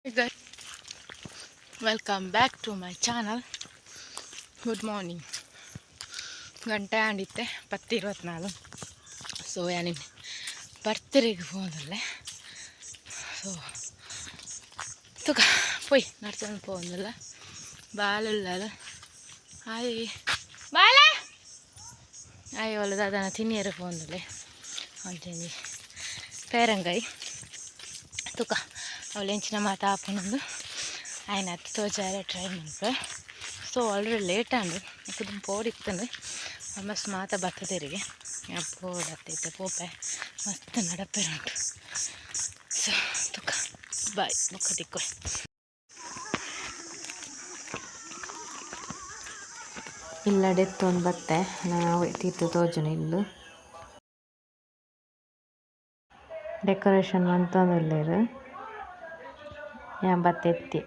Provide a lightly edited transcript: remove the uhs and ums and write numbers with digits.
Guys, welcome back to my channel. Good morning. ಗಂಟೆ ಆಂಡಿತ್ತೆ 10:24. ಸೊ ಯಾನಿನ್ ಬರ್ತ್ಡೇಗೆ ಪೋಂದುಲ್ಲೆ. ಸೊ ತುಕ ಪೋಯ್ ನಡ್ತೊಂದು ಪೋಂದುಲ್ಲ. ಬಾಲುಲ್ಲಲ್ಲ. ಆಯ್ ಬಾಲ ಆಯ್ ಒಲ್ಲ ದಾದನ ತಿನಿಯರ ಪೋಂದುಲ್ಲೆ. ಅಂಚೆಂಜಿ ಪೇರಂಗಾಯಿ ತುಕ ಅವಳು ಎಂಚಿನ ಮಾತ ಆಪುನಂದು ಆಯ್ನಾತ್ ತೋಜಾರೆ ಟ್ರೈ ಮನ್ಪೆ. ಸೊ ಆಲ್ರೆಡಿ ಲೇಟ್ ಆಂಡ್. ಕುದುಂ ಪೋಡಿತ್ತಂದು ಆಲ್ಮೋಸ್ಟ್ ಮಾತ ಬತ್ತದೆರಿಗೆ ಪೋಡತ್ತೈತೆ ಪೋಪೆ. ಮಸ್ತ್ ನಡಪೆರುಂಟು. ಸೊ ತುಕ ಬಾಯ್, ಬೊಕ್ಕ ತಿಕ್ಕೊಯ್. ಇಲ್ಲಡೆತ್ತೊಂದು ಬತ್ತೆ ನಾವು ತೀರ್ಥ ತೋಜುನ ಇಲ್ಲು. ಡೆಕೋರೇಷನ್ ಮಂತೊಂದುಲ್ಲೆರ್. ಯಾನ್ ಬತ್ತ್ ಎತ್ತಿ.